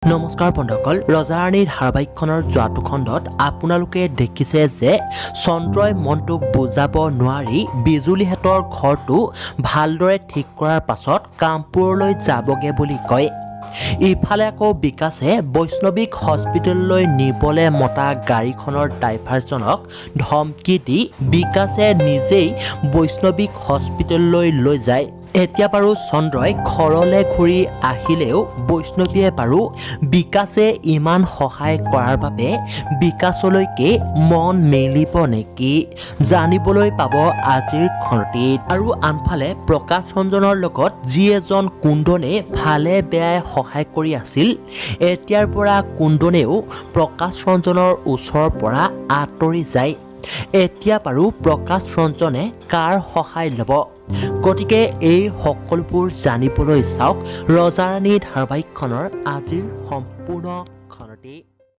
নমস্কাৰ বন্ধুসকল, ৰজাৰাণী ধাৰাবাহিকখনৰ যোৱাটো খণ্ডত আপোনালোকে দেখিছে যে চন্দ্ৰই মনটোক বুজাব নোৱাৰি বিজুলীহঁতৰ ঘৰটো ভালদৰে ঠিক কৰাৰ পাছত কামপুৰলৈ যাবগৈ বুলি কয়। ইফালে আকৌ বিকাশে বৈষ্ণৱীক হস্পিটেললৈ নিবলৈ মতা গাড়ীখনৰ ড্ৰাইভাৰজনক ধমকি দি বিকাশে নিজেই বৈষ্ণৱীক হস্পিটেললৈ লৈ যায়। এতিয়া বাৰু চন্দ্ৰই ঘৰলৈ ঘূৰি আহিলেও বৈষ্ণৱীয়ে বাৰু বিকাশে ইমান সহায় কৰাৰ বাবে বিকাশলৈকে মন মেলিব নেকি, জানিবলৈ পাব আজিৰ খণ্ডটিত। আৰু আনফালে প্ৰকাশ ৰঞ্জনৰ লগত যি এজন কুন্দনে ভালে বেয়াই সহায় কৰি আছিল, এতিয়াৰ পৰা কুন্দনেও প্ৰকাশ ৰঞ্জনৰ ওচৰৰ পৰা আঁতৰি যায়। এতিয়া বাৰু প্ৰকাশ ৰঞ্জনে কাৰ সহায় ল'ব? গতিকে এই সকলোবোৰ জানিবলৈ চাওক ৰজাৰাণী ধাৰাবাহিকখনৰ আজিৰ সম্পূৰ্ণ খণ্ডটি।